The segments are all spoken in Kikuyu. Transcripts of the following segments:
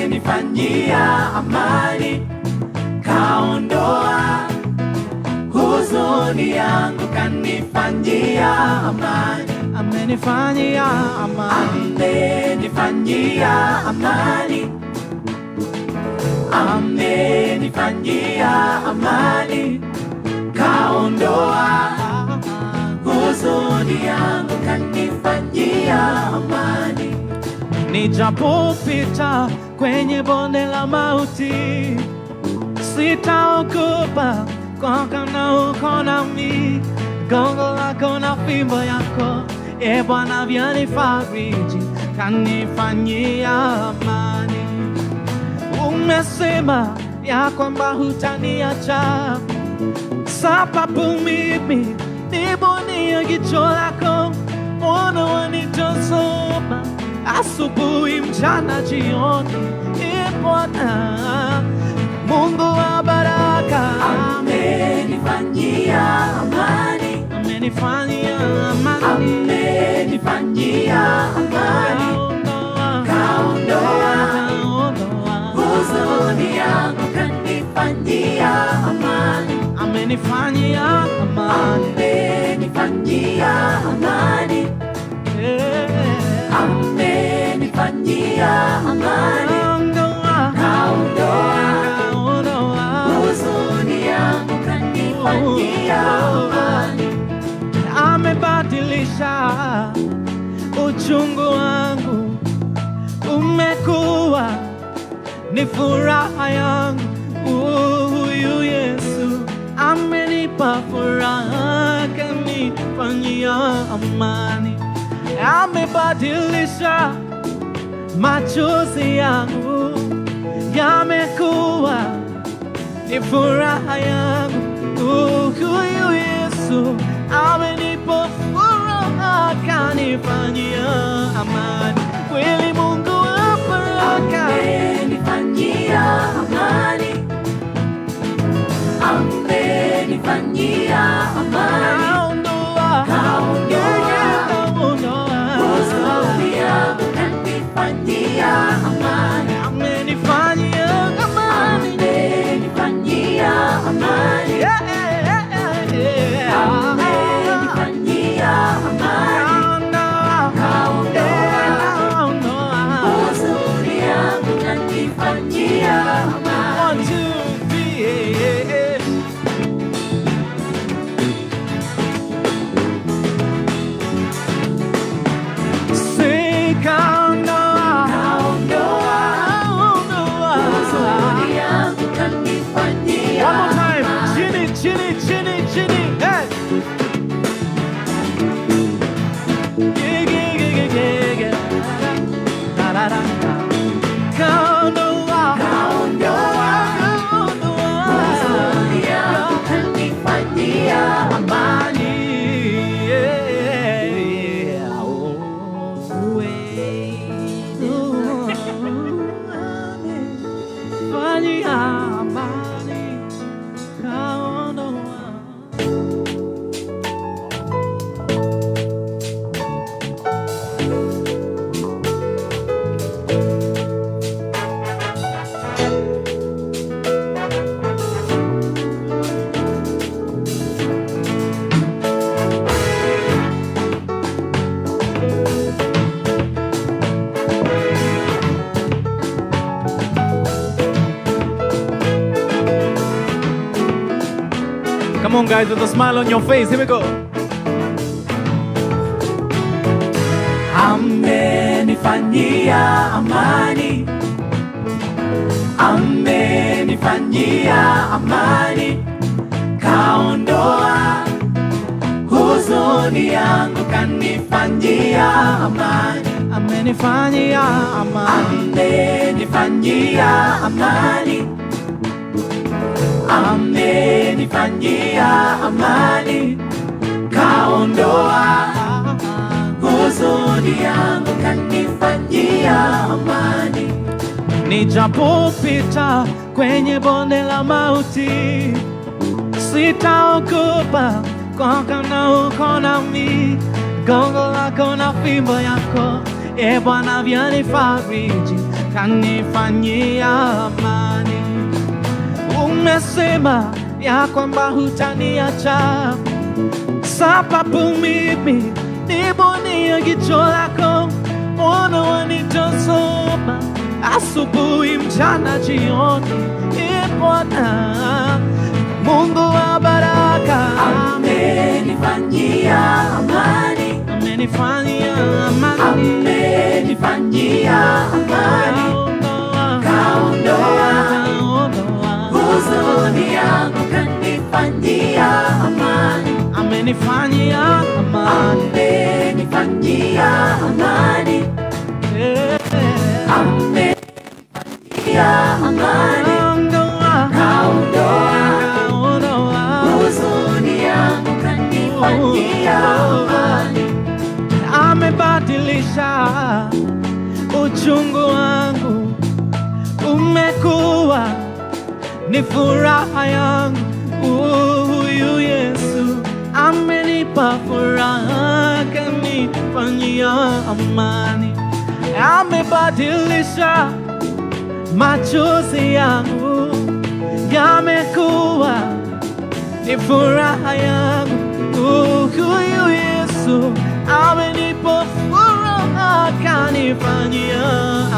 Amenifanyia amani, kaondoa huzuni yangu, kanifanyia amani. Amenifanyia amani. Amenifanyia amani, amenifanyia amani, kaondoa huzuni yangu, kanifanyia amani. Nijapopita kwenye bonde la mauti, sitaogopa, kwa maana uko nami. Gongo lako na fimbo yako, e Bwana, vyanifariji, kanifanyia amani. Umesema ya kwamba hutaniacha, sababu mimi ni boni ya jicho lako. Mbona wanitazama asubuhi, mchana, jioni? E Bwana Mungu wa baraka, Amenifanyia amani, amenifanyia amani, amenifanyia amani, kaondoa, kaondoa kaondoa huzuni yangu, kanifanyia amani. Amenifanyia amani. Amenifanyia amani, Yeah. amenifanyia amani, Kaondoa, kaondoa kaondoa huzuni yangu, kanifanyia amani. Amebadilisha uchungu wangu, umekuwa ni furaha yangu. Huyu Yesu amenipa furaha, kanifanyia amani. Amebadilisha machozi yangu, yamekuwa ni furaha yangu. Huyu Yesu amenipa furaha, kanifanyia amani. Kweli Mungu wa baraka, Amenifanyia amani, amenifanyia amani, kaondoa, kaondoa kaondoa, huzuni yangu, kanifanyia amani. Amenifanyia amani. Amenifanyia amani, Yeah, yeah, yeah. amenifanyia amani, Kaondoa, kaondoa kaondoa. huzuni yangu, kanifanyia amani. One, two, three, yeah, yeah. Say, kaondoa, Kaondoa kaondoa. huzuni yangu, kanifanyia One more time. amani. Chini, chini, chini, chini. Hey. Yeah, yeah, yeah, yeah, yeah. Da, da, da, da. Kaondoa, Kaondoa kaondoa. huzuni yangu, kanifanyia amani. Amani. Yeah, yeah. Oh, oh, fanyia amani. Kaondoa. Come on, guys, with a smile on your face. Here we go. Amenifanyia amani, amenifanyia amani, kaondoa huzuni yangu, kanifanyia amani. Amenifanyia amani. Amenifanyia amani, amenifanyia amani, kaondoa huzuni yangu, kanifanyia amani. Nijapopita kwenye bonde la mauti, sitaogopa, kwa maana uko nami. Gongo lako na fimbo yako, e Bwana, vyanifariji, kanifanyia amani. Umesema ya kwamba hutaniacha, sababu mimi ni boni ya jicho lako. Mbona wanitazama asubuhi, mchana, jioni? E Bwana Mungu wa baraka, Amenifanyia amani, amenifanyia amani, amenifanyia amani, kaondoa, kaondoa huzuni yangu, kanifanyia amani, amenifanyia amani, amenifanyia amani, amenifanyia amani, kaondoa, kaondoa huzuni yangu, kanifanyia amani, amebadilisha uchungu wangu, umekuwa ni furaha yangu. Huyu Yesu amenipa furaha, kanifanyia amani, amebadilisha machozi yangu, yamekuwa ni furaha yangu. Huyu Yesu amenipa furaha, kanifanyia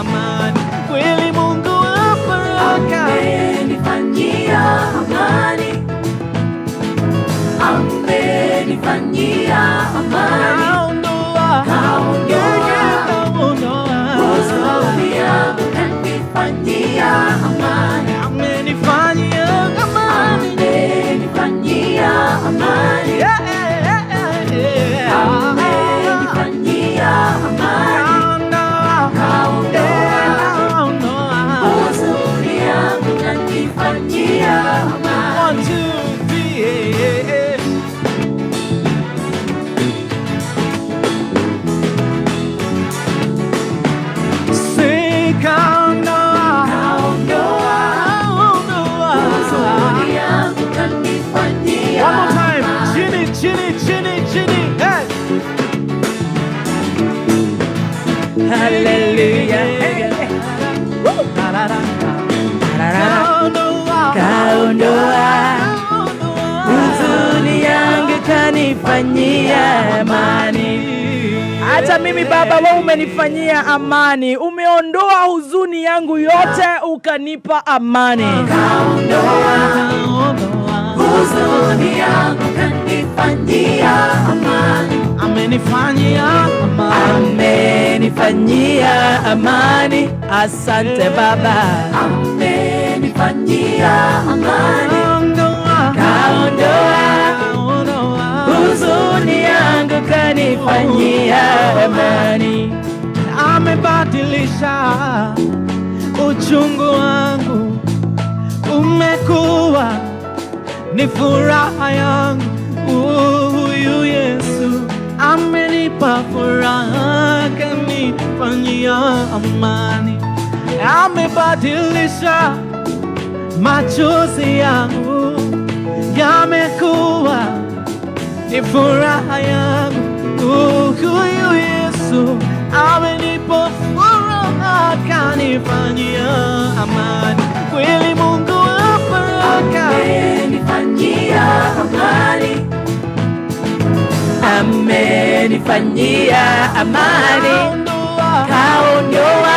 amani. Kweli Mungu wa baraka, amenifanyia amani, amenifanyia amani, kaondoa, kaondoa kaondoa huzuni yangu, kanifanyia amani, amenifanyia amani, amenifanyia amani, Yeah, yeah, yeah. amenifanyia amani, Kaondoa, kaondoa kaondoa. huzuni yangu, kanifanyia amani. One, two, three, yeah, yeah. Say, kaondoa, Kaondoa kaondoa. huzuni yangu, kanifanyia One more time. amani. Chini, chini, chini, chini. Hey. Hallelujah. Kaondoa, Kaondoa kaondoa. huzuni yangu, kanifanyia amani. Hata mimi Baba, wewe umenifanyia amani, umeondoa huzuni yangu yote, ukanipa amani. Kaondoa Kaondoa. huzuni yangu, kanifanyia amani, Amenifanyia amani. Amenifanyia amani, asante Baba. amenifanyia amani, Kaondoa, Kaondoa kaondoa. huzuni yangu, kanifanyia amani. Amebadilisha uchungu wangu, umekuwa ni furaha yangu. Huyu Yesu amenipa furaha, kanifanyia amani, amebadilisha machozi yangu, yamekuwa ni furaha yangu. Huyu Yesu amenipa furaha, kanifanyia amani. Kweli Mungu wa baraka, amenifanyia amani, Amenifanyia amani, kaondoa, kaondoa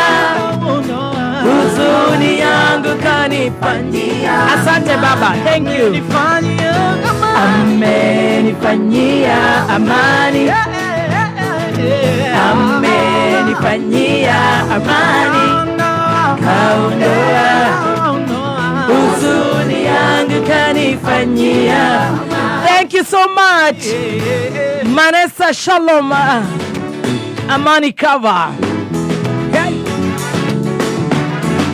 kaondoa. huzuni yangu, kanifanyia. Asante Baba, thank you. Amenifanyia amani. Amenifanyia amani, Yeah, yeah, yeah. amenifanyia amani, Kaondoa, kaondoa kaondoa. huzuni yangu, kanifanyia. Thank you so much. Manessa Shalom, Amani cover. Hey.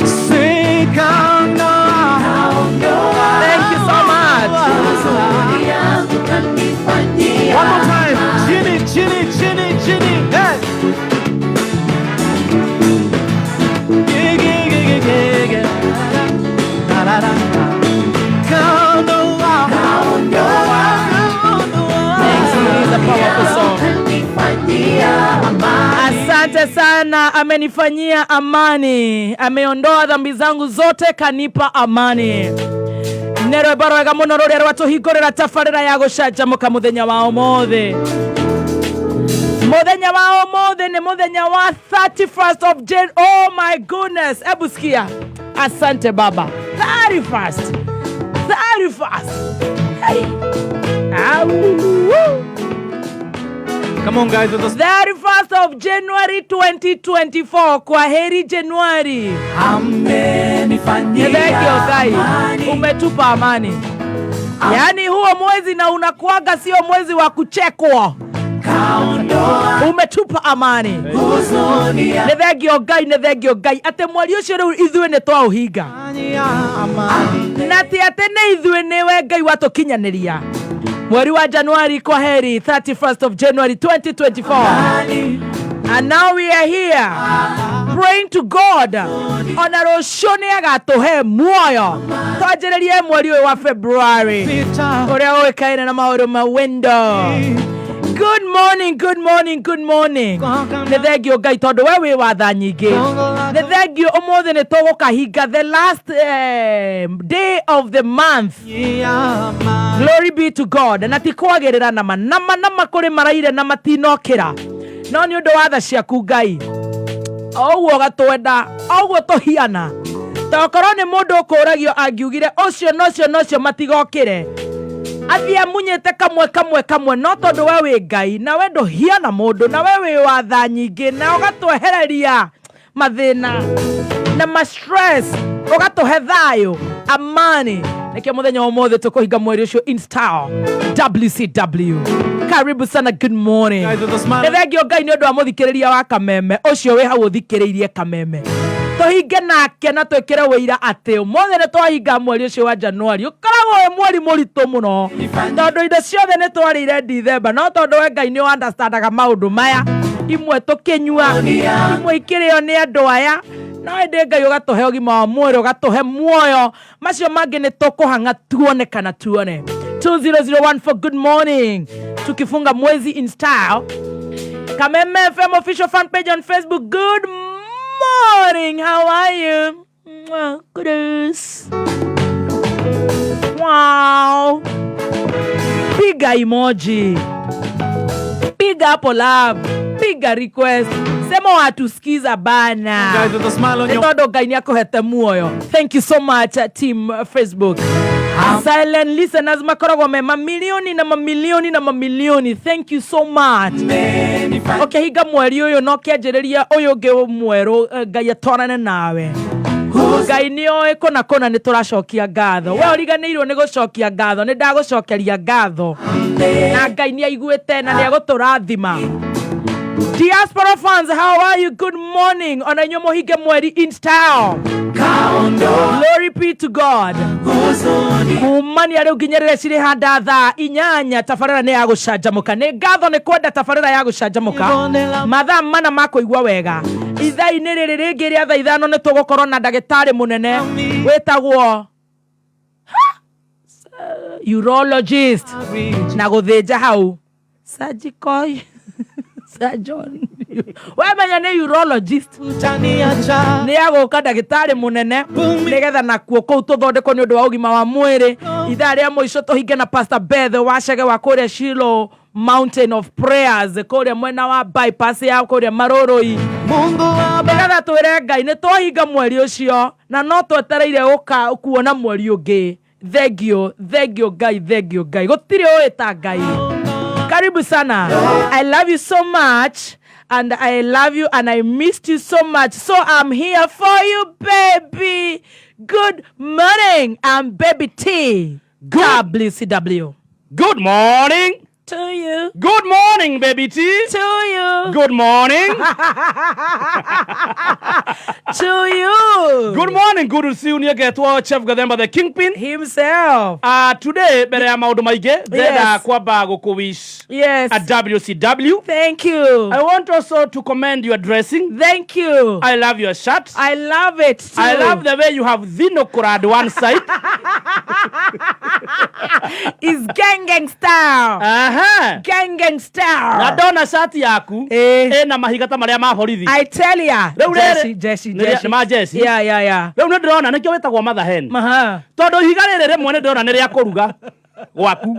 Say, kaondoa, kaondoa Thank you so much. huzuni yangu, kanifanyia One more time. Chini, chini, chini, chini. Hey. Yeah, yeah, yeah, yeah, yeah. Da, da, da. Kaondoa, kaondoa kaondoa. Thanks, it is a powerful song. kanifanyia amani. Asante sana. Bwana amenifanyia amani, ameondoa dhambi zangu zote, kanipa amani. Nĩ rwĩmbo rwega mũno rũrĩa rwatũhingũrĩra tabarĩra ya gũcanjamũka mũthenya wa ũmũthĩ. Mũthenya wa ũmũthĩ nĩ mũthenya wa 31st of Jan. Oh my goodness, ebu sikia. Asante Baba. 31st, 31st. Hey. Au. Come on, guys, with a 31st of January 2024. Kwa heri Januari. Amenifanyia Nĩ Ngai, amani. Umetupa amani. Yaani huo mwezi na unakuaga sio mwezi wa kuchekwa. Kaondoa Umetupa amani. huzuni ya Nĩ thengio Ngai, nĩ thengio Ngai atĩ mweri ũcio rĩu ithuĩ nĩ twaũhinga, na ti atĩ nĩ ithuĩ, nĩwe Ngai watũkinyanĩria. Mweri wa Januari, kwa heri, 31st of January 2024. Amani. And now we are here praying to God ona rũciũ nĩ agatũhe muoyo twanjĩrĩrie mweri ũyũ wa February ũrĩa ũĩkaine na maũndũ ma window. Good morning, good morning, good morning. Nĩ thengio Ngai tondũ we wĩ watha nyingĩ. Nĩ thengio ũmũthĩ nĩ tũgũkahinga the last day of the month. Glory be to God. Na ti kwagĩrĩra nama nama nama kũrĩ maraire na matinokĩra, no nĩ ũndũ wa tha ciaku Ngai, o ũguo ũgatwenda, o ũguo tũhiana. Tokorwo nĩ mũndũ ũkũragio angiugire ũcio na ũcio na ũcio matigokĩre, athiĩ amunyĩte kamwe kamwe kamwe, no tondũ we wĩ Ngai na we ndũhiana mũndũ na we wĩ wa tha nyingĩ na ũgatwehereria mathĩna na ma stress, ũgatũhe thayũ, amani. Nĩkĩo mũthenya wa ũmũthĩ tũkũhinga mweri ũcio in style. WCW, karibu sana, good morning. Guys, with a smile. Nĩ thengio Ngai nĩ ũndũ wa mũthikĩrĩria wa Kameme ũcio wĩ hau ũthikĩrĩirie Kameme. Tũhinge nake na twĩkĩre wĩira atĩ ũmũthĩ nĩ twahinga mweri ũcio wa Januari. Ũkoragwo wĩ mweri mũritũ mũno tondũ indo ciothe nĩ twarĩire Dithemba, no tondũ we Ngai nĩ understandaga maũndũ maya, imwe tũkĩnyua, imwe ikĩrĩo nĩ andũ aya, no ĩndĩ Ngai ũgatũhe ũgima wa mwĩrĩ, ũgatũhe muoyo, macio mangĩ nĩ tũkũhang'a tuone kana tuone. 20014, good morning, tukifunga mwezi in style. Kameme FM official fan page on Facebook. Good morning. How are you? Mwah. Kudos. Wow. Piga emoji. Piga hapo love. Piga request. Sema watusikiza bana. Guys, with a smile on Nĩ your tondũ Ngai nĩ akũhete muoyo. Thank you so much, team Facebook. Silent listeners makoragwo me mamilioni na mamilioni na mamilioni. Thank you so much. Ũkĩhinga mweri ũyũ na ũkĩanjĩrĩria ũyũ ũngĩ mwerũ, Ngai atwarane nawe. Ngai nĩ oĩ kũna kũna nĩ tũracokia ngatho. We ũriganĩirwo nĩ gũcokia ngatho, nĩ ndagũcokeria ngatho na Ngai nĩ aiguĩte na nĩ agũtũrathima. Diaspora fans, how are you? Good morning. Ona inyuĩ mũhinge mweri in style. Glory be to God. Kumania rĩu nginya rĩrĩa cirĩ handa thaa 8, tabarĩra nĩ ya gũcanjamũka. Nĩ ngatho nĩ kwenda tabarĩra ya gũcanjamũka mathaa 4 ma kũigua wega. Ithaa-inĩ rĩrĩ rĩngĩ rĩa thaa 5 nĩ tũgũkorwo na ndagĩtarĩ mũnene wĩtagwo urologist na gũthĩnja hau, surgical surgeon. Wemenya nĩ urologist, nĩ agũka ndagĩtarĩ mũnene nĩgetha nakuo kũu tũthondekwo nĩ ũndũ wa ũgima wa mwĩrĩ. Ithaa rĩa mũico tũhinge na Pastor Beth Wacege wa kũrĩa Shilo Mountain of Prayers, kũrĩa mwena wa bypass ya kũrĩa Marũrũi, nĩgetha twĩre Ngai nĩ twahinga mweri ũcio na no twetereire gũka kuona mweri ũngĩ. Thengio, thengio Ngai, thengio Ngai, gũtirĩ ũĩ ta Ngai. Karibu sana. I love you so much and I love you and I missed you so much, so I'm here for you, baby. Good morning, I'm Baby T. WCW. Good morning. To you. Good morning, Baby T. To you. Good morning. To you. you. Good morning, good to see you. Niĩ ngetwo Chef Gathemba the Kingpin. Himself. Today mbere ya maũndũ maingĩ ndĩrenda Yes. kwamba gũkũ wish Yes. a WCW. Thank you. I want also to commend your dressing. Thank you. I love your shirt. I love it too. I love the way you have Dhinokorad one side. It's gang gang style. Aha. Gang gang style. Na ndona shati yaku Eh. ĩna mahiga ta marĩa ma borithi. I tell ya. Rĩu rĩrĩ- Jesse, Jesse, Nĩ rĩa- Jesse. nĩ ma Jesse? Yeah. Rĩu nĩ ndĩrona nĩkĩo wĩtagwo mother hen. Aha. Tondũ ihiga rĩrĩ rĩmwe nĩ ndĩrona nĩ rĩa kũruga gwaku.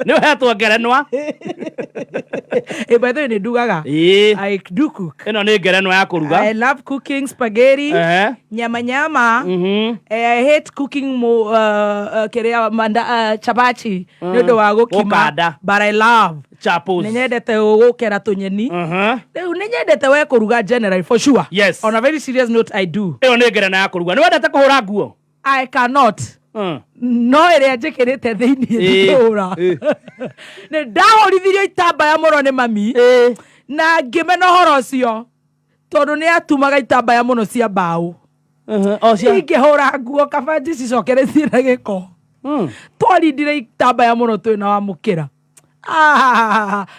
Nĩ ũhetwo ngerenwa. Eh, by the way, nĩ ndugaga. Ĩĩ. I do cook. Ĩno nĩ ngerenwa ya kũruga. I love cooking spaghetti. Ehe. Nyama nyama. Mhm. Eh, I hate cooking mo kiria manda chapati nĩ ũndũ wa gũkima Gũkanda. but I love Chapos. nĩ nyendete gũkera tũnyeni Mhm. rĩu nĩ nyendete we kũruga generally for sure. Yes. On a very serious note, I do. Ĩyo nĩ ngerenwa ya kũruga. Nĩ wendete kũhũra nguo? I cannot. No ĩrĩa njĩkĩrĩte thĩiniĩ Ĩĩ. ndingĩhũra. Ĩĩ. Nĩ ndahũrithirio itambaya mũno nĩ mami na ngĩmena ũhoro ũcio tondũ nĩ atumaga itambaya mũno cia mbaũ. O cia. Ingĩhũra nguo kaba njicicokere ciĩna gĩko. Twarindire itambaya mũno twĩna wa mũkĩra.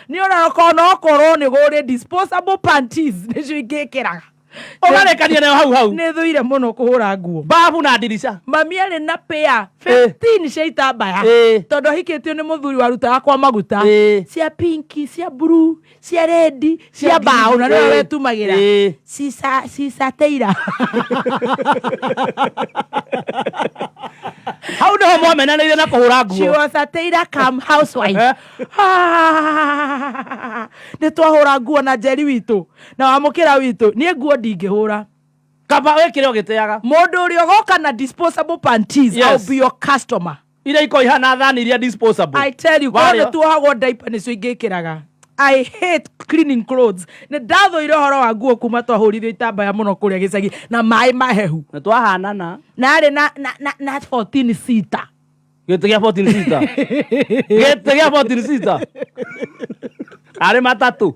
Nĩ ona okorwo no korwo nĩ gũrĩ disposable panties nĩcio ingĩkĩraga. Ũgarĩkania nayo hau hau. Nĩ thũire mũno kũhũra nguo. Babu na ndirica. Mami arĩ na pĩa 15 cia itambaya Ĩĩ. tondũ ahikĩtio nĩ mũthuri warutaga kwa maguta. Ĩĩ. Cia pinki, cia blue, cia red, cia mbaũ na nĩwe Ĩĩ. wetumagĩra. Ĩĩ. Cica teira. Hau nĩho mwamenanĩire na kũhũra She nguo. was a tailor come housewife. Eh. Nĩ twahũra nguo na Njeri witũ na wamũkĩra witũ. Niĩ nguo ndingĩhũra. Kaba wĩkĩre ũgĩtĩaga. Mũndũ ũrĩa ũgoka na disposable panties, Yes. I'll be your customer. Iria ikoragwo ihana thani iria disposable. I tell you, korwo Warĩa. nĩ tuohagwo diaper nĩcio ingĩkĩraga. I hate cleaning clothes. Nĩ ndathũire ũhoro wa nguo kuma twahũrithio itambaya mũno kũrĩa gĩcagi na maĩ mahehu. Nĩ twahanana. Na arĩ na 14 sita. Gĩtĩ gĩa 14 sita. Gĩtĩ gĩa 14 sita. Arĩ matatũ.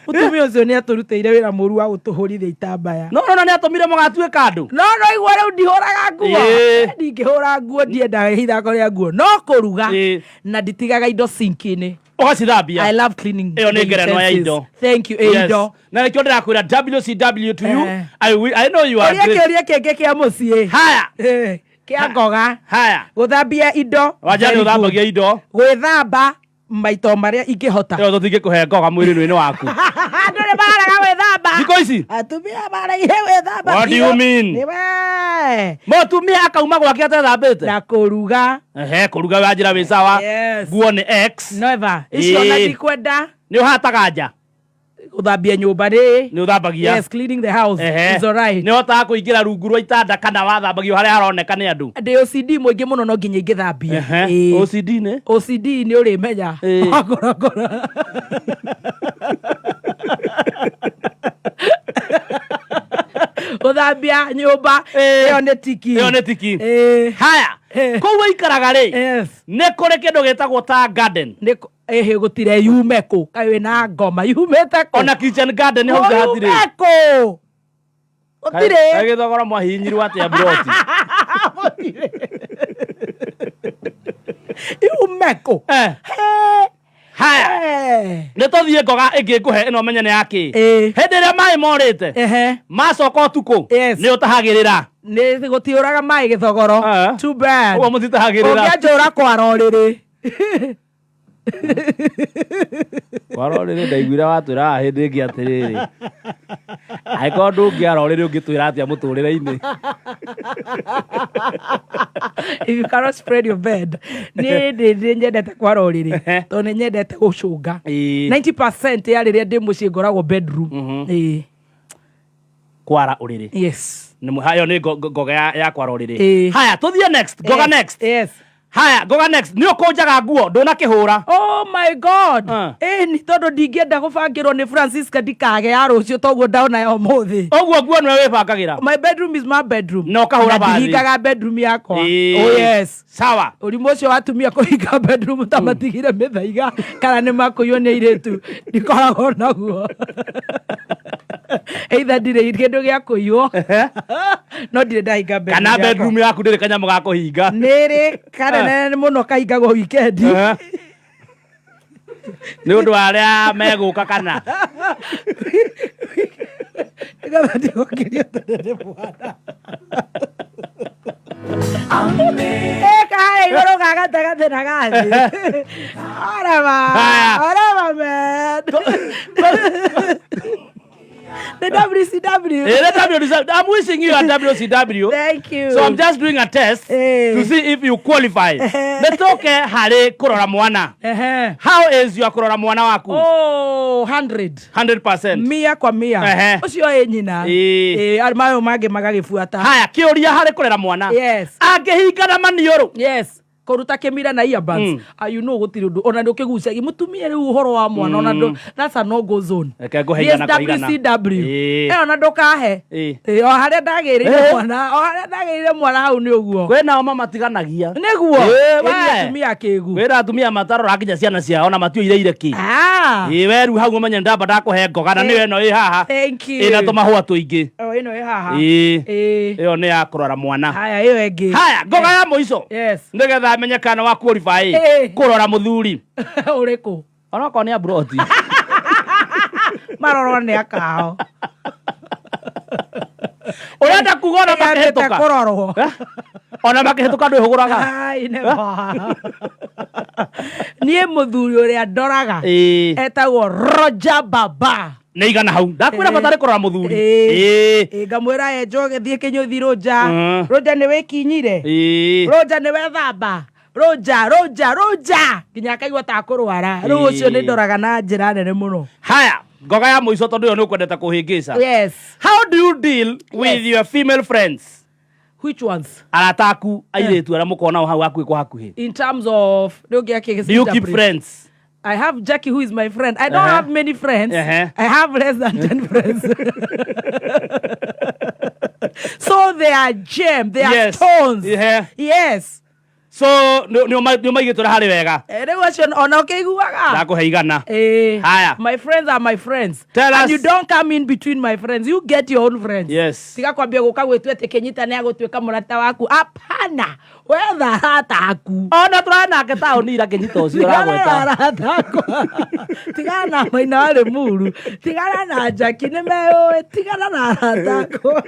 Mũtumia ũcio nĩ atũrutĩire wĩra mũru wa gũtũhũrithia itambaya. No no nĩ atũmire mũgatuĩka andũ. No no igua rĩu ndihũraga nguo. Ĩĩ. Ndingĩhũra nguo, ndiendaga ithako rĩa nguo. No kũruga Ĩĩ. na nditigaga indo sinki-inĩ. Ũgacithambia. I love cleaning Ĩyo nĩ the ngerenwa ya utensils. indo. Thank you. Ĩ, Yes. indo. Na nĩkĩo ndĩrakwĩra WCW to you. Eh. I know you are Ũria great. kĩũria kĩngĩ kĩa mũciĩ. Haya. Eh, kĩa ngoga. Haya. Gũthambia indo. Wanja nĩ Very good. ũthambagia indo. Gwĩthamba maito marĩa ingĩhota. Ĩyo tũtingĩkũhe ngoga mwĩrĩ-inĩ waku. Andũ nĩ maraga gwĩthamba. Thikũ ici. Atumia maregire gwĩthamba. What do you mean? Nĩwe. Mũtumia akauma gwake atethambĩte. Na kũruga. Ehe, kũruga wa njĩra wĩ sawa. Yes. Nguo nĩ X. Never. Icio na Ĩĩ. ndikwenda. Nĩ ũhataga nja. Gũthambia nyũmba nĩ. Nĩ ũthambagia. Yes, cleaning the house Ehe. is alright. Nĩ ũhotaga kũingĩra rungu rwa itanda kana wathambagio harĩa haroneka nĩ andũ. Ndĩ OCD mũingĩ mũno no nginya ingĩthambia. Ehe. Ĩĩ. OCD nĩ? OCD nĩ ũrĩmenya. Ĩĩ. Wakorokora. Gũthambia nyũmba Ĩĩ. ĩyo nĩ tiki. Ĩyo nĩ tiki. Ĩĩ. Haya. Eh. Kũu waikaraga rĩ, Yes. nĩ kũrĩ kĩndũ gĩtagwo ta garden. Nĩ ĩhĩ gũtirĩ yume kũ kaĩ wĩna ngoma yumĩte kũ. Ona kitchen garden hau nja hatirĩ. Yume kũ. Kaĩ Gũtirĩ. gĩthogora mwahihinyirwo atĩa mburoti? Gũtirĩ. Yume kũ. Eh. He. Haya. Eh. Nĩ tũthiĩ ngoga ĩngĩ ngũhe ĩno menye nĩ yakĩ. Ĩĩ. Hĩndĩ ĩrĩa maĩ morĩte Ehe. macoka ũtukũ Yes. nĩ ũtahagĩrĩra. Nĩ gũtiũraga maĩ gĩthogoro. Eh. Too bad. Ũguo mũtitahagĩrĩra. Ũngĩanjũra kwara ũrĩrĩ. Kwara ũrĩrĩ ndaiguire watwĩra haha hĩndĩ ĩngĩ atĩrĩrĩ angĩkorwo ndũngĩara ũrĩrĩ ũngĩtwĩra atĩa mũtũrĩre-inĩ. If you cannot spread your bed. Nĩ ndĩ nyendete kwara ũrĩrĩ tondũ nĩ nyendete gũcũnga. Ĩĩ. 90% ya rĩrĩa ndĩ mũciĩ ngoragwo bedroom. Ĩĩ. Kwara ũrĩrĩ. Yes. Nĩ ĩyo nĩ ngoga ya kwara ũrĩrĩ. Ĩĩ. Haya tũthiĩ next ngoga Yes. next. Yes. Haya ngoga next nĩ ũkũnjaga nguo ndũnakĩhũra. Oh my God. Ah. Ĩni tondũ ndingĩenda gũbangĩrwo nĩ Francisca ndikage ya rũciũ toguo ndaona ya ũmũthĩ. Ũguo nguo nĩwe wĩbangagĩra. My bedroom is my bedroom. Na ũkahũra Na bathi. ndihingaga bedroom yakwa. Ĩĩ. Oh yes. Sawa. Ũrimũ ũcio wa atumia kũhinga bedroom ta matigire mĩthaiga kana nĩ makũiywo nĩ airĩtu ndikoragwo naguo. Either ndirĩ kĩndũ gĩa kũiywo, no ndirĩ ndahinga bedroom Kana yakwa. bedroom yaku ndĩrĩ kanyamũ ga kũhinga? Nĩrĩ kanene mũno, kahingagwo wikendi. Nĩ ũndũ wa arĩa megũka kana Nĩgetha ndigũkĩrio tene nĩ mwana. Ĩka harĩa igũrũ ga gatagatĩ na gathĩ. Orama, Haya. orama man. The WCW. Eh, the WCW. I'm wishing you a WCW. Thank you. So I'm just doing a test to see if you qualify. Nĩ tũke harĩ kũrora mwana. How is your kũrora mwana waku? Oh, 100. 100%. Mia kwa mia. Ũcio ĩ nyina. Ĩ, mayo mangĩ magagĩbuata. Haya, kĩũria harĩ kũrera mwana. Yes. Angĩhingana maniũrũ. Yes, kũruta kĩmira na earbuds. Ah, you know gũtirĩ ũndũ ona ndũkĩgucagia mũtumia rĩu ũhoro wa mwana ona ndũ, that's a no go zone. Reke ngũhe igana kwa igana. WCW. Ĩĩ. Ĩyo ona ndũkahe. Ĩĩ. Ĩĩ, o harĩa ndagĩrĩire mwana, o harĩa ndagĩrĩire mwana hau nĩ ũguo. Kwĩ nao mamatiganagia. Nĩguo. Ĩĩ, Ĩĩ, we. atumia akĩgu. Kwĩna atumia matarora nginya ciana ciao na matioire kĩ. Ah. Ĩĩ, we rĩu hau ũmenye ndamba ndakũhe ngoga na nĩyo ĩno ĩ haha. Thank you. Ĩna tũmahũa tũingĩ. O ĩno ĩ haha. Ĩĩ. Ĩĩ. Ĩyo nĩ ya kũrora mwana. Haya, ĩyo ĩngĩ. Haya, ngoga ya mũico. Yes. Nĩgetha menye kana wa qualify kũrora mũthuri. Ũrĩkũ? Onokorwo nĩ aburoti. Marorwo nĩ akao. Ũrenda kuga ona Yambĩte makĩhĩtũka. kũrorwo. Eh? Ona makĩhĩtũka ndwĩhũgũraga. Ai, never. Niĩ mũthuri ũrĩa ndoraga etagwo Roger Baba. Nĩ igana hau. Ndakwĩra bata nĩ kũrora mũthuri. Ĩĩ. Ĩĩ, ngamwĩra enjwo gĩthiĩ kĩnyũthi rũnja. Rũnja nĩ wĩkinyire. Rũnja nĩ wethamba. Rũnja, rũnja, rũnja nginya akaigua ta kũrwara. Rĩu ũcio nĩ ndoraga na njĩra nene mũno. Haya, ngoga ya mũico tondũ ĩyo nĩ ũkwendete kũhĩngĩca. Yes. How do you deal with your female friends? Which ones? Arata aku airĩtu arĩa mũkoragwo nao hau hakuhĩ kwa hakuhĩ. In terms of rĩu ngĩakĩ Do you keep friends? I have Jackie, who is my friend. I don't have many friends. I have less than 10 friends. So they are gem, they are stones. Yes. So nĩ ũmaigĩtwo harĩ wega. Rĩu acio ona ũkĩiguaga. Ndakũhe igana. Eh, Haya. my friends are my friends. Tell And us. you don't come in between my friends. You get your own friends. Yes. Tiga kwambia gũka gwĩtua atĩ kĩnyita nĩ agũtuĩka mũrata waku. Hapana. Wetha arata aku. Ona tũrarĩ nake taũni ira kĩnyita ũcio Tigana na ũragweta. arata akwa. Tigana na Maina wa Limuru. Tigana na Jackie nĩ meũĩ. Tigana na arata akwa.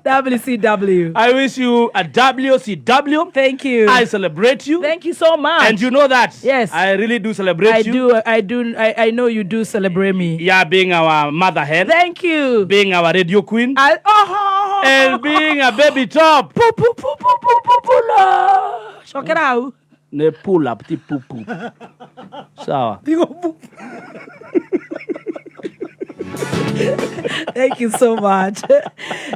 WCW. I wish you a WCW. Thank you. I celebrate you. Thank you so much. And you know that. Yes. I really do celebrate I you. do, I do, I know you do celebrate me. Yeah, being our mother hen, Thank you. being our radio queen, Oh, and being a baby top. Pu, pu, pu, pu, pu, pu, pu, la. Cokera hau. Ne pull up ti pu pu. Sawa. Thank you so much.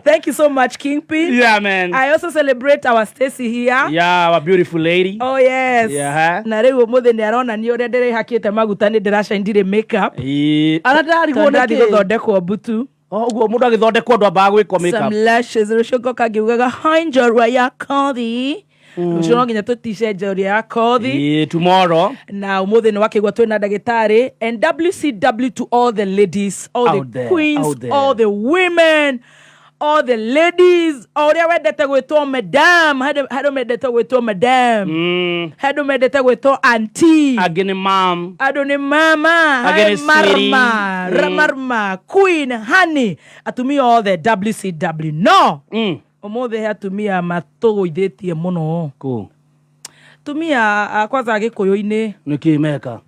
Thank you so much, Kingpin. Yeah, man. I also celebrate our Stacy here. Yeah, our beautiful lady. Oh yes. Yeah. Na rĩu ũmũthĩ nĩ aronania ũrĩa ndĩrĩhakĩte maguta nĩ ndĩracaindire makeup. Ĩĩ. Ara ndarigwo Tondũ ndathiĩ nĩkĩ. gũthondekwo mbutu. Oh, ũguo mũndũ agĩthondekwo andũ ambaga gwĩkwo makeup. Some lashes. Rũciũ ngoka ngiugaga hi njorua ya kothi. Rũciũ no nginya tũtice njorua ya kothi. Ĩĩ, tomorrow. Na ũmũthĩ nĩ wakĩigua twĩna ndagĩtarĩ and WCW to all the ladies, all Out the there, queens, out there. all the women, all the ladies, o ũrĩa wendete gwĩtwo madam, handũ mendete gwĩtwo madam, handũ mendete gwĩtwo auntie, Angĩ nĩ mam. andũ nĩ mama, Angĩ harĩ nĩ sweetie. marma, marma, queen, honey, atumia othe WCW no ũmũthĩ he atumia matũgũithĩtie mũno. Kũ? Atumia a kwanza gĩkũyũ-inĩ. Nĩkĩ meka?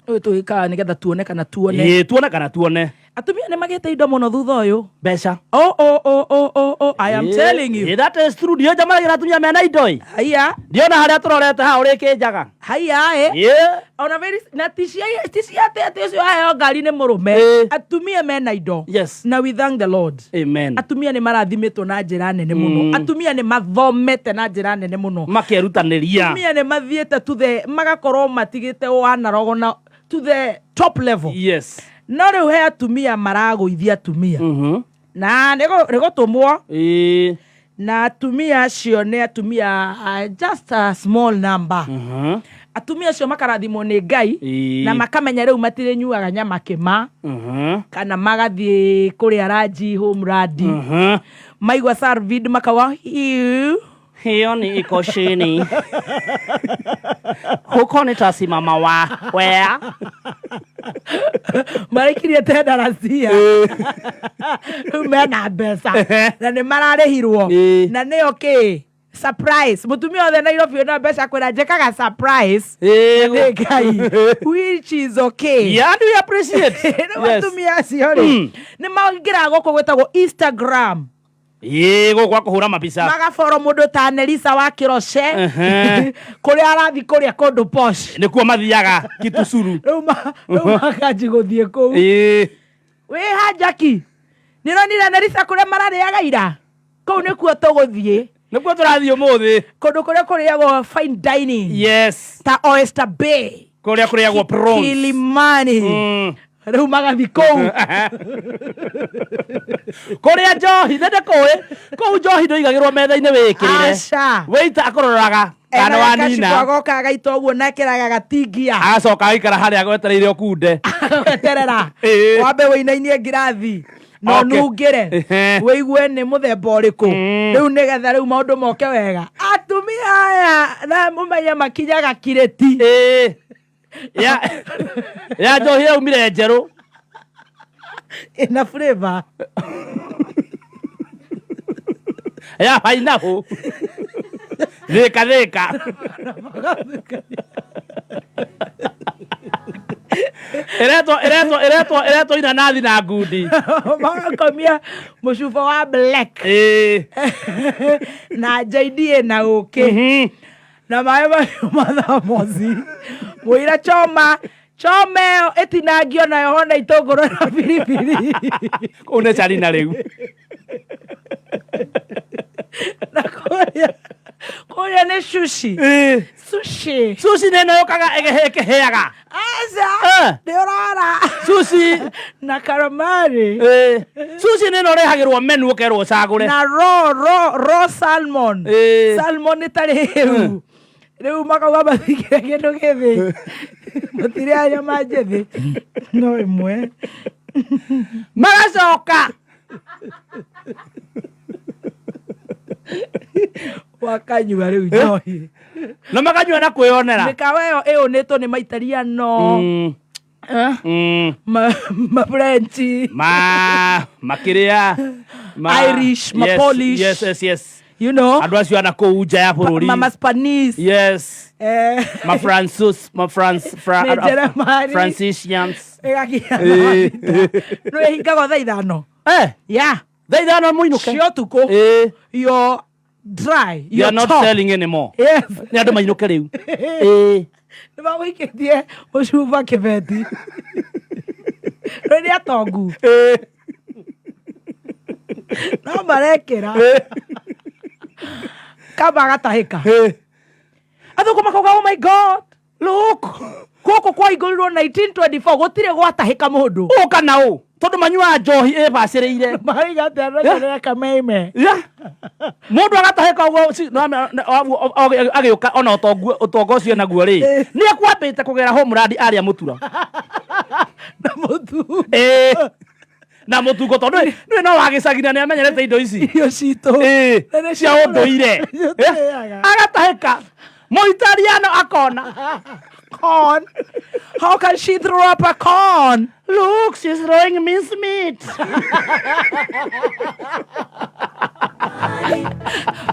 Ũyũ tũgĩkaga nĩgetha tuone kana tuone. Ĩĩ, tuone kana tuone. Atumia nĩ magĩte indo mũno thutha ũyũ. Mbeca. Oh, oh, oh, oh, oh, oh, I am Ĩĩ, telling you. ĩĩ, that is true. Ndiũĩ njamanagia na atumia mena indo ĩ. Haiya. Ndiona harĩa tũrorete haha ũrĩkĩnjaga. Haiya ĩ. Ĩĩ. Ona very na ti cia atĩ atĩ ũcio aheo ngari nĩ mũrũme. Ĩĩ. Atumia mena indo. Yes. Na we thank the Lord. Amen. Atumia nĩ marathimĩtwo na njĩra nene mũno. Atumia nĩ mathomete na njĩra nene mũno. Makerutanĩria. Atumia nĩ mathiĩte to the magakorwo matigĩte wanarogo na to the top level. Yes. No rĩu he atumia maragũithia atumia. Na nĩ gũtũmwo. Ĩĩ. Na atumia acio nĩ atumia just a small number. Atumia acio makarathimwo nĩ Ngai Ĩĩ. na makamenya rĩu matirĩnyuaga nyama kĩma kana magathiĩ kũrĩa ranji homeland. Maigua Sarvid makawa "Iu." Hiyo ni iko chini. Huko nitasimama wa where? Maraikirie tendaracia rĩu mena mbeca na nĩ mararĩhirwo. Ĩĩ. Na nĩyo kĩ surprise mũtumia othe Nairobi wĩna mbeca kwĩra njĩkaga surprise Ĩĩ. nĩ Ngai, which is okay. Yeah, and we appreciate. Rĩu Yes. atumia acio rĩ nĩ maingĩraga gũkũ gwĩtagwo Instagram. Ĩĩ, gũkũ gwa kũhũra mabica. Magaboro mũndũ ta Nelisa wa Kĩroce kũrĩa arathi kũrĩa kũndũ posh. Nĩkuo mathiaga Kitusuru. Rĩu rĩu makanji gũthiĩ kũu. Ĩĩ. Wĩ hanjaki nĩronire Nelisa kũrĩa mararĩaga ira kũu nĩkuo tũgũthiĩ. Nĩkuo tũrathiĩ ũmũthĩ. Kũndũ kũrĩa kũrĩagwo fine dining. Yes. Ta Oyster Bay. Kũrĩa kũrĩagwo prawns. Kilimani. Rĩu magathi kũu. Kũrĩa njohi nĩ ndĩkũĩ kũu njohi ndũigagĩrwo metha-inĩ wĩkĩrĩre. Aca. Wĩita akũroraga kana wanina. Agoka agaita ũguo na ekĩraga gatingia. Agacoka agaikara harĩa gwetereire ũkunde. Weterera. Ĩĩ. Wambe wĩinainie ngirathi na Okay. ũnungĩre. Ehe. Wĩigue nĩ mũthemba ũrĩkũ rĩu nĩgetha rĩu maũndũ moke wega. Atumia aya na mũmenye makinyaga kirĩti. Ĩĩ. Ya ya njohi yaumire njerũ. Ĩna flavor. Ya bainabũ. Thĩka thĩka. Ĩretwo ĩretwo ĩretwo ĩretwo inanathi na ngundi. Magakomia mũcuba wa black. Ĩĩ. Na JD na ũkĩ na maĩ mahiũ mathamoci mũira choma choma ĩyo ĩtinangio nayo hona itũngũrũ na biribiri. Kũu nĩ Charina rĩu. Na kũrĩa kũrĩa nĩ sushi. Ĩĩ. Sushi. Sushi nĩ ĩno yũkaga ĩkĩhĩaga. Aca. Eh. Nĩ ũrora. Sushi. Na calamari. Ĩĩ. Sushi nĩ ĩno ũrehagĩrwo menu ũkerwo ũcagũre. Na raw raw raw salmon. Ĩĩ. Salmon ĩtarĩ hĩu rĩu makauga mathikire kĩndũ gĩthĩ mũtirĩa nyama njĩthĩ no ĩmwe. Magacoka Wakanyua rĩu njohi. Na makanyua na kwĩyonera. Mĩkawa ĩyo ĩũnĩtwo nĩ maitariano. Eh? Mafrenchi. Ma makĩrĩa Irish, ma Yes, Polish. yes yes yes. You know. Andũ acio ana kũu nja ya bũrũri. Mama Spanish. Yes. Eh, Ma Francis, ma France, Nĩ Njeremani. Francisians. Ĩgakinya thaa thita. Nĩ ĩhingagwo thaa 5. Eh, Yeah. thaa 5 mũinũke. Cia ũtukũ. Eh, You're dry. you are You're not top. selling anymore. Yes. Nĩ andũ mainũke rĩu. Eh. Nĩ magũikĩtie mũcuba kĩbeti. Rĩu nĩ atongu. Eh. No marekĩra. Kamba agatahĩka. Eh. Athũngũ makauga oh my God. Look. Gũkũ kwaingũrirwo 1924 gũtirĩ gwatahĩka mũndũ. Ũka na ũ tondũ manyuaga njohi ĩbacĩrĩire. Maraiga atĩa reke kameime. Yeah. Mũndũ agatahĩka ũguo agĩũka ona ũtonga ũcio naguo rĩ nĩ ekwambĩte kũgera homeland arĩa mũtura. Na mũtu. Ĩĩ. Na mũtungo tondũ nĩ no wagĩcagi na nĩ amenyerete indo ici. Irio citũ. Ĩĩ, Na nĩ cia ũndũire. Icio tũrĩaga. Agatahĩka mũitariano akona. Corn. How can she throw up a corn? Look, she's throwing mince meat.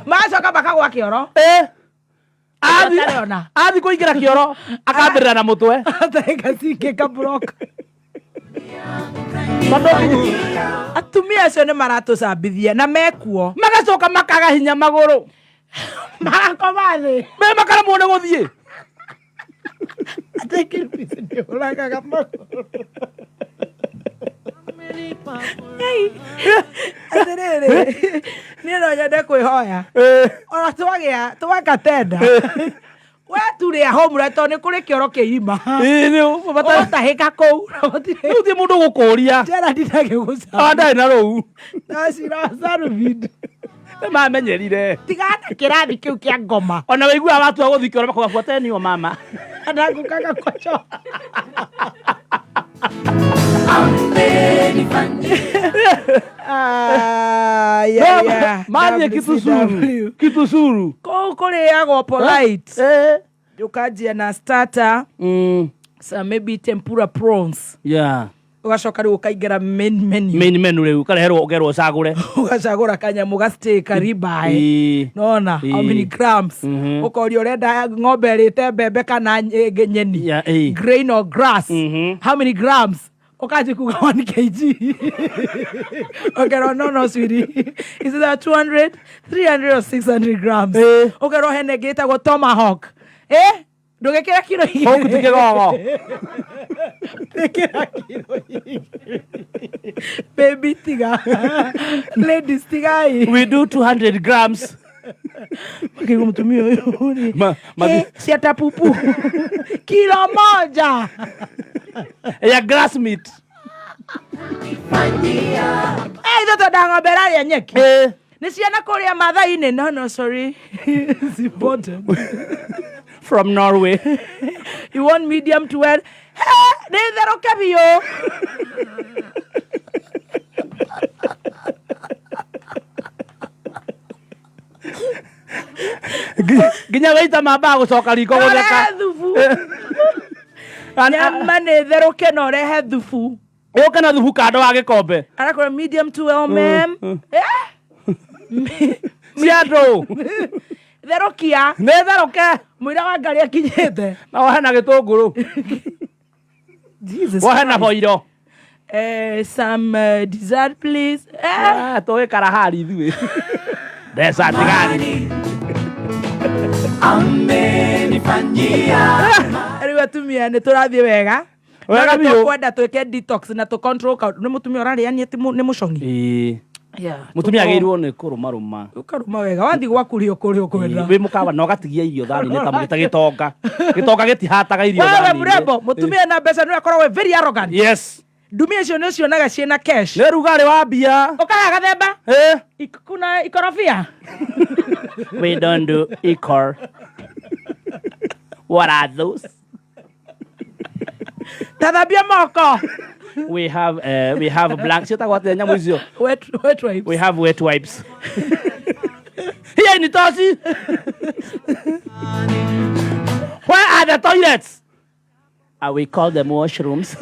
Magacoka makagwa kĩoro. Eh. Atarĩ ona. Athi kũingĩra kĩoro akambĩrĩra na mũtwe. Atahĩka cingĩ block. Tondũ Atumia acio nĩ maratũcambithia na mekuo. magacoka makaga hinya magũrũ. Magakoma thĩ. Me makaremwo nĩ gũthiĩ. Atĩ kĩrupisi nĩũragaga magũrũ. Ngai. Atĩrĩrĩ, niĩ no nyende kwĩhoya. Ona twagĩa twaka tenda. We turĩa home tondũ nĩ kũrĩ kĩoro kĩa irima. Ĩĩ, nĩ Ũgũtahĩka kũu. Na gũtirĩ Rĩu ti mũndũ gũkũria. Gerald ndagĩgũcambia. Ah, ndarĩ na rũu. Nacira Sarvid. Nĩ mamenyerire. Tigana kĩrathi kĩu kĩa ngoma. Ona wĩiguaga watua gũthikio ũrĩa makuga buateni o mama. Anaangukaga kwa choo. Ah, yeah, yeah. Mathiĩ Kitusuru. WCW. Kitusuru. Kũu kũrĩagwo polite. Eh. Ũkanjia na starter, so maybe tempura prawns. Yeah. Ũgacoka rĩu ũkaingĩra main menu. Main menu rĩu ũkareherwo ũkerwo ũcagũre. Ũgacagũra kanyamũ ga steak ribeye. Ĩĩ. Nona, how Ĩĩ. many grams? Ũkoria ũrenda ng'ombe ĩrĩte mbembe kana nyeni. Yeah, ĩĩ. Grain or grass. How many grams? Ũkanjia kuga 1 kg. Ũkerwo no no sweetie. Is it that 200, 300 or 600 grams? Ĩĩ. Ũkerwo hena ĩngĩ ĩtagwo tomahawk. Eh? Ndũgĩkĩra kiro igĩrĩ. Hawk ti kĩgogo. Ĩkĩra kiro igĩrĩ. Baby tiga. Ladies tigai. We do 200 grams. Makĩigua mũtumia ũyũ rĩ, Ma- eh, cia pupu kilo moja. Ya grass meat. Eh, ithuĩ twendaga ng'ombe ĩrarĩa nyeki. Eh. Nĩ ciana kũrĩa Maathai-inĩ. No, no, sorry. It's important. From Norway. You want medium to well? He, nĩ therũke biũ. Nginya waita mambaga gũcoka riko gũtheka. Ũrehe thubu. Nyama nĩ therũke na ũrehe thubu. Ũke na thubu kando wa gĩkombe. Arakwĩra medium to well, ma'am. Eh? Cia andũ. Therũkia. Nĩ therũke. Mũira wa ngari akinyĩte. Na wohe na gĩtũngũrũ. Jesus Wohe na Christ. boiro. Some dessert please. Ah, tũĩ karahari ithuĩ. Desert gani. Amenifanyia Rĩu atumia nĩ tũrathiĩ wega. Wega No nĩ biũ. tũkwenda twĩke detox na tũ control nĩ mũtumia ũrarĩania ti nĩ mũcong'i. Ĩĩ. Yeah, Mũtumia agĩrĩirwo nĩ kũrũmarũma. Ũkarũma wega wathiĩ gwaku rĩa ũkũrĩa ũkwenda. Wĩ mũkawa na ũgatigia irio thani-inĩ ta mũgĩta gĩtonga. Gĩtonga gĩtihataga irio Wewe thani-inĩ. mrembo, mũtumia na mbeca nĩwe akoragwo very arrogant. Yes. Ndumia icio nĩ ũcionaga ciĩna cash. Nĩ rugarĩ wa mbia. Ũkaga gathemba. Eh. Kuna ikorobia. We don't do ikor. What are those? Tathambia moko. We have blank. Ciĩtagwo atĩa nyamũ icio? Wet wipes. We have wet wipes. Here in Itosi. Where are the toilets? We call them washrooms.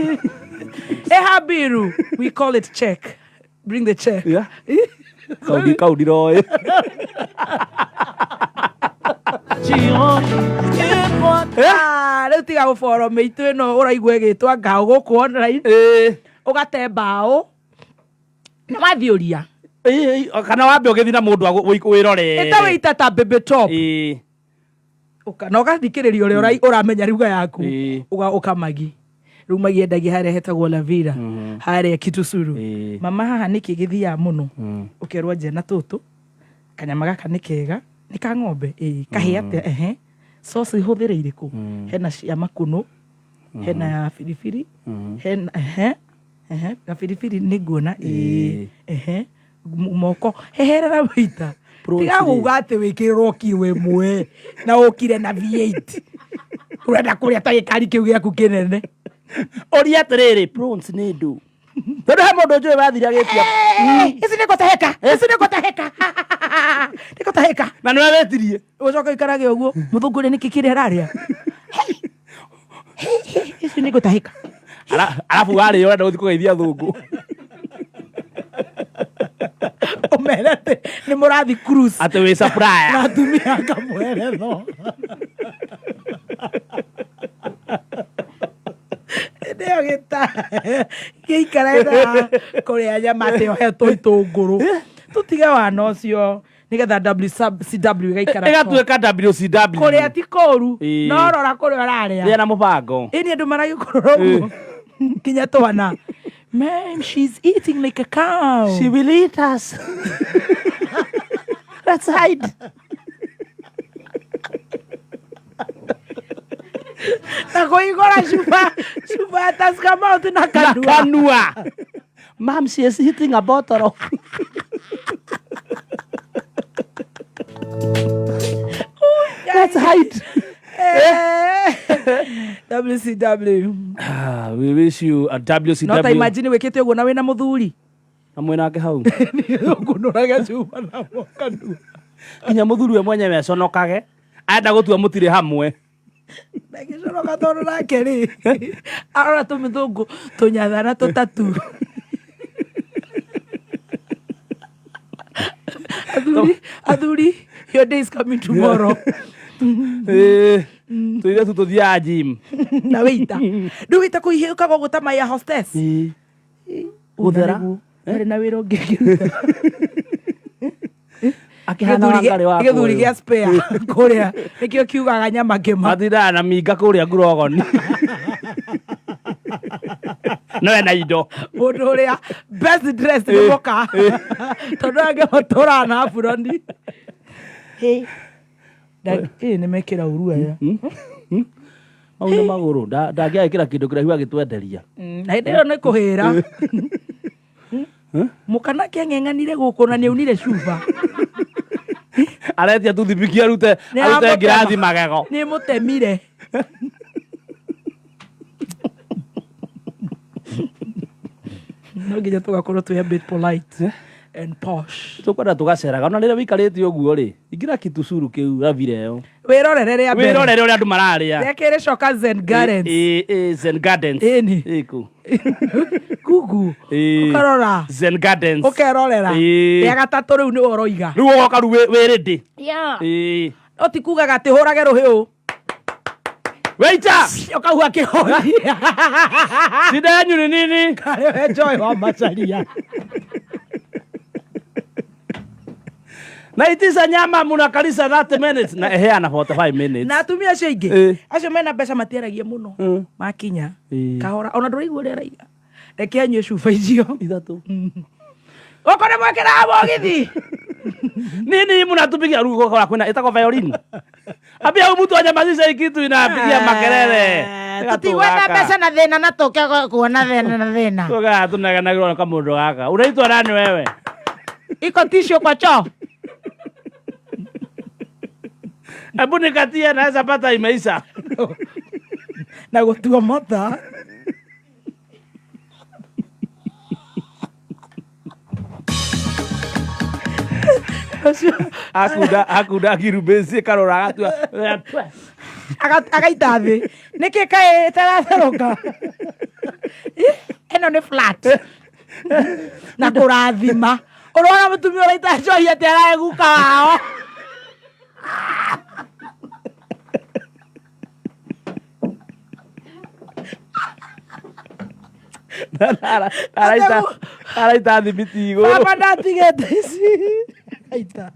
Ehabiru. We call it check. Bring the check. Yeah. Kaudi kaudi roy. Ah, rĩu tiga gũboro mĩitũ ĩno ũraigua ĩgĩtwa ngaũ gũkũ online Eh. ũgate mbaũ na wathiũria Kana wambe ũgĩthiĩ na mũndũ wĩrore. ĩta wĩita ta baby top Eh. na ũgathikĩrĩria ũrĩa ũramenya ruga yaku Ĩĩ. ũkamagi rĩu magiendagia harĩa hetagwo Lavira harĩa Kitusuru Ĩĩ. mama haha nĩkĩ gĩthiaga mũno ũkerwo nje na tũtũ kanyama gaka nĩ kega nĩ ka ng'ombe ĩĩ kahĩa atĩa ehe sauce ihũthĩre irĩkũ hena cia makunũ hena ya biribiri hena ehe ehe gabiribiri nĩ nguona ĩĩ ehe moko heherera wĩita Prawns tiga rĩ. kuga atĩ wĩkĩrĩrwo kiro ĩmwe na ũkire na V8 ũrenda kũrĩa ta gĩkari kĩu gĩaku kĩnene Ũria atĩrĩrĩ, prawns nĩ ndũ. Tondũ he mũndũ njũĩ wathire agĩtia. Ici nĩ ngũtahĩka ici nĩ ngũtahĩka nĩ ngũtahĩka Na nĩwe wetirie. ũcoke ũikarage ũguo mũthũngũ ũrĩa nĩkĩ kĩrĩa ararĩa ici nĩ ngũtahĩka Arabu warĩo ũrenda gũthiĩ kũgeithia athũngũ. ũmere atĩ nĩ mũrathi cruise Atĩ wĩ supplier. na atumia akamweretho nĩyo gĩta gĩikaraga kũrĩa nyama atĩ ohetwo itũngũrũ tũtige wana ũcio nĩgetha WCW ĩgaikara Ĩgatuĩka WCW. kũrĩa ti kũru Ĩĩ. no rora kũrĩa ũrarĩa Rĩa na mũbango. ĩni andũ maragĩkorora ũguo nginya twana Ma'am, she's eating like a cow. She will eat us. Let's hide. Na kũhingũra cuba cuba ya Tusker Malt na Na kanua. kanua. Mom, she is eating a bottle. Let's hide. WCW. Ah, we wish you a WCW. No ta imagine wĩkĩte ũguo na wĩna mũthuri. Na mwĩnake hau. Ũkũnũraga cuma na kanua. Nginya mũthuri we mwenyewe aconokage. Enda gũtua mũtirĩ hamwe. Ndagĩconoka tondũ nake rĩ arora tũmĩthũngũ tũnyathana tũtatu. Athuri, athuri, your day is coming tomorrow. Eh, tũirĩtu tũthiaga gym. Na wĩita rĩu wĩita kũihĩũkaga ũguo ta maya hostess. Gũthera. Ndarĩ na wĩra ũngĩ angĩruta. Akĩhana wangarĩ wa Gĩthuri kũyũ. gĩa spare kũrĩa nĩkĩo kiugaga nyama ngĩma. Matindaga na minga kũrĩa ngurogoni. No ena indo. Mũndũ ũrĩa best dressed nĩ mũka tondũ angĩ matũraga na aburoni. Nĩ mekĩra ũru aya. Mau nĩ magũrũ. Ndangĩagĩkĩra kĩndũ kĩraihu agĩtwenderia. Na hĩndĩ ĩyo nĩ kũhĩra. Mũka nake ang'eng'anire gũkũ na nĩaunire cuba. Aretia tũthibiki arute Nĩ arute amũtema. ngirathi magego. Nĩ mũtemire. No nginya tũgakorwo twĩ a bit polite and posh. Tũkwenda tũgaceraga ona rĩrĩa wĩikarĩte ũguo rĩ ingĩra kitucuru kĩu ravira ĩyo Wĩrorere rĩa mbere. wĩrorere ũrĩa andũ mararĩa. Rĩa kerĩ coka Zen Gardens. Ĩ, ĩ, Zen Gardens. Ĩni. Ĩkũ. Google. Ĩ. Ũkarora. Zen Gardens. Ũkerorera. Ĩ. Rĩa gatatũ rĩu nĩwe ũroiga. Rĩu ũgoka rĩu wĩ ready. Ĩ. No ti kugaga atĩ hũrage rũhĩ. Waiter! Ũkahuha kĩhũri. Shida yanyu ni nini? Karĩ we Joy wa Macharia. Naitisha nyama munakalisa 30 minutes na eheana 45 minutes. Na atumia acio aingĩ Ĩ. acio mena mbeca matiaragia mũno. Makinya Ĩ. kahora ona ndũraigua ũrĩa araiga. Reke anyue cuba icio. Ithatũ. Gũkũ nĩ mwekĩraga mũgithi. Nini mnatupigia rĩu gũkora kwĩna ĩtagwo violin. Ambia huyu mtu anyamazisha hii kitu inapigia makelele. Tũtigwetha mbeca na thĩna na tũke kuona thĩna na thĩna. Tuga tunaganagĩrwo na kamũndũ gaka. Unaitwa nani wewe? Iko tissue kwa choo. Hebu nikatie naweza pata imeisha. Na gũtua mota. Akunda akunda kirubesi karora agatua. Agaita thĩ. Nĩkĩ kaĩ ĩtaratherũka? Ĩno nĩ flat. Na kũrathima. Ũrona mũtumia ũraita njohi atĩ arahe guka wao. Araita araita thibiti igũrũ. Baba ndatigĩte ici. Aita.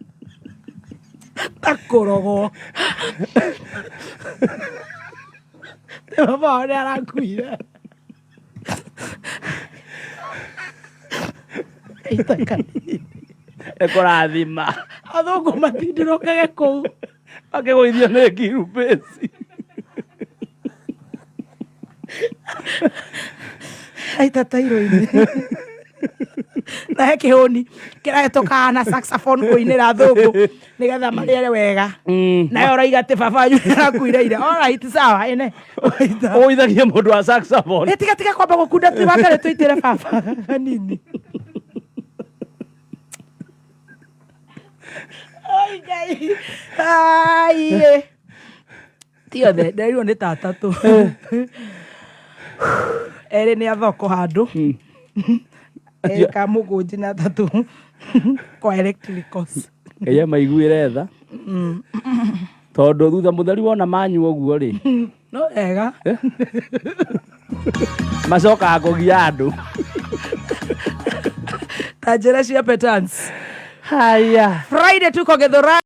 Ta kũrogwo. Nĩ baba wao nĩ arakuire. Aita kanini. Ĩkũrathima. Athũngũ matindĩrũkage kũu. Akĩgũithio nĩ kirubesi. Aita tairo-inĩ. Na he kĩhũni kĩrahĩtũkaga na saxophone kũinĩra athũngũ nĩgetha marĩere wega. Nayo ũraiga atĩ baba wanyu nĩarakuire ira. Alright, sawa ĩne. Ũgaita. Ũgũithagia mũndũ wa saxophone. Ĩ, tiga tiga kwamba gũkunda ti wakare tũitĩre baba hanini. Ai Ngai. Ai. Ĩ. Ti othe nderirwo nĩ ta atatũ. Erĩ nĩ a thoko handũ. Erĩ ka mũgũnji na atatũ kwa electricals. Ngai amaiguĩre tha. Tondũ thutha mũtheri wona manyua ũguo rĩ No wega. macokaga kũgia andũ. Ta njĩra cia petans. Haya. Friday tuko Githurai.